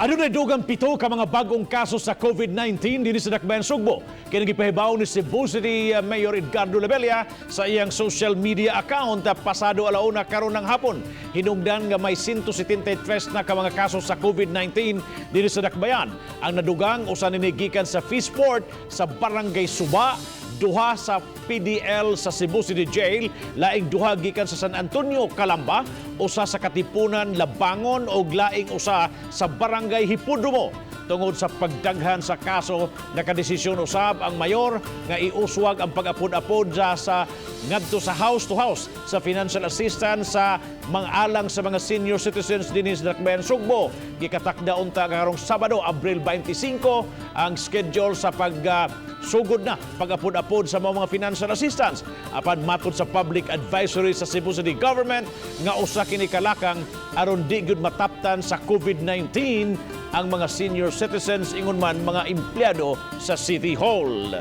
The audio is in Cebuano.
Adunay dugang 7 ka mga bagong kaso sa COVID-19 dinhi sa Dakbayan Sugbo. Kini gipahibaw ni Cebu City Mayor Edgardo Labella sa iyang social media account pasado 1:00 karon ng hapon. Hinungdan nga may 173 na ka mga kaso sa COVID-19 dinhi sa Dakbayan. Ang nadugang, usa nini gikan sa Fishport sa Barangay Suba, duha sa PDL sa Cebu City Jail, laing duha gikan sa San Antonio, Calamba, usa sa Katipunan, Labangon ug laing usa sa Barangay Hipodromo. Tungod sa pagdaghan sa kaso, nakadesisyon usab ang mayor nga iuswag ang pag-apod-apod sa ngadto sa house to house sa financial assistance sa mga alang sa mga senior citizens dinhi sa Dakbayan Sugbo. Gikatakda unta karong Sabado, Abril 25, ang schedule sa pag sugod na pag-apod-apod sa mga financial assistance. Apan matod sa public advisory sa Cebu City Government nga usa kini kalakang aron di gyud mataptan sa COVID-19 ang mga senior citizens, ingon man mga empleyado sa City Hall.